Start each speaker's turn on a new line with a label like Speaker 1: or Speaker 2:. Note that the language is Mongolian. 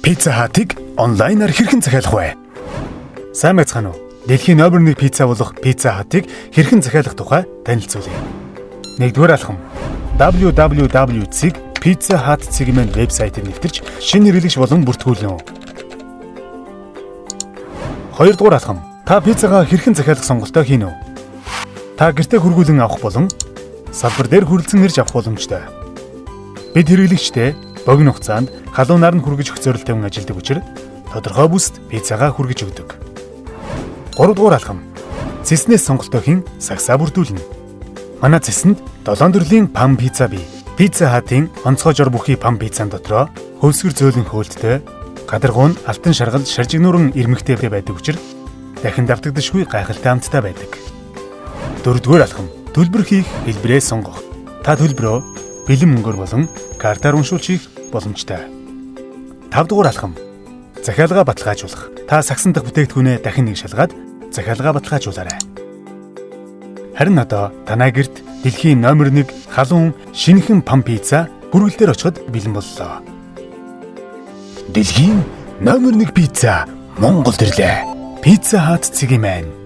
Speaker 1: Pizza Hut-ыг онлайнаар хэрхэн захиалах вэ? Сайн байцгаана уу? Дэлхийн номер 1 пицца болох Pizza Hut-ыг хэрхэн захиалах тухай танилцуулъя. Нэгдүгээр алхам. www.pizzahut.cg вебсайтыг нэвтэрч шинэ хэрэглэгч болон бүртгүүлнэ. Хоёрдугаар алхам. Та пиццагаа хэрхэн захиалах сонголтоо хийнэ. Та гэртээ хүргүүлэн авах болон салбар дээр хүрэлцэн ирж авах боломжтой. Бид хэрэглэгчдээ богино хугацаанд халуунаар нь хүргэж өгөх зорилт тавин ажилладаг учраас тодорхой бүст пиццагаа хүргэж өгдөг. Гуравдугаар алхам. Цэснээс сонголтоо хийн сагсаа бүрдүүлнэ. Манай цэсэнд 7 төрлийн пан пицца бий. Pizza Hut-ын онцгой жор бүхий пан пиццан дотроо хөлсгөр зөөлөн хөөлттэй, гадаргуу нь алтан шаргал шаржигнуурын ирмэгтэй байдаг учраас дахин давтагдашгүй гайхалтай амттай байдаг. Дөрөвдүгээр алхам. Төлбөр хийх хэлбэрээ сонгох. Та төлбөрөө бэлэн мөнгөөр болон картаар уншуулж хийх боломжтой. Тавдугаар алхам. Захиалгаа баталгаажуулах. Та сагсан дахь бүтээгдэхүүнээ дахин нэг шалгаад захиалгаа баталгаажуулаарай. Харин одоо танай гэрт дэлхийн номер 1 халуун шинэхэн пан пицца хүргэлтээр очиход бэлэн боллоо. Дэлхийн номер 1 пицца Монголд ирлээ. Pizza Hut цэгийн маань.